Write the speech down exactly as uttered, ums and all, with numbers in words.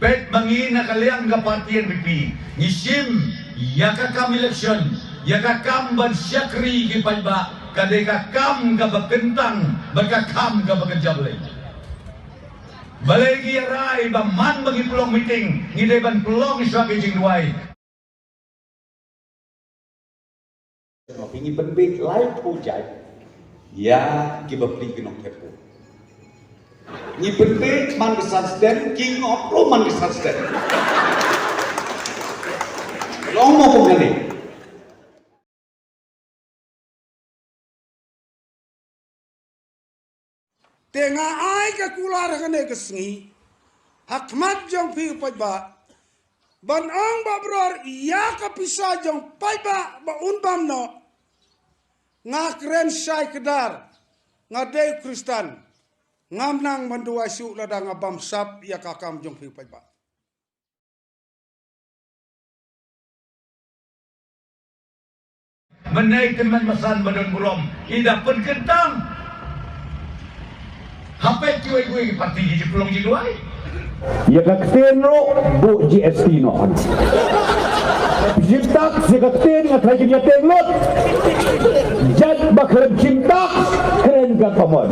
Peit ma ngi na ka liang ka party N P P, ngi shim ïa ka kam election, ïa ka kam ban shakri ki paidbah, ka dei ka kam kaba kyntang bad ka kam kaba kynja Blei. Balei ngi ïa rai ba man ba ngi pynlong meeting ngi dei ban pynlong shuwa ki jingduwai? Ngi pynbeit laiphew jait ïa ki bapli ki nongthep. Ngi pynbeit man ka san snem, ki ngop ruh man ka san snem. Long mo kumne. Te nga ai ka kular ha kane ka sngi ha khmat jong phi u paidbah ban ong ba bror ïa ka pisa jong paidbah ba un bam noh. Nga kren shai kdar, nga dei u Khristan, ngam nang ban duwai shuh lada nga bam sap ïa ka kam jong phi u paidbah. Mynne i tymmen basan ba don burom i da pynkyntang. Hapdeng kiwei kiwei ki parti ki jingpynlong jingduwai. Ïa ka ktien ruh buh G S T noh. Jingtak ïa ka ktien nga trai kim ïa teng lut. Jat ba kren jingtak kren ka common.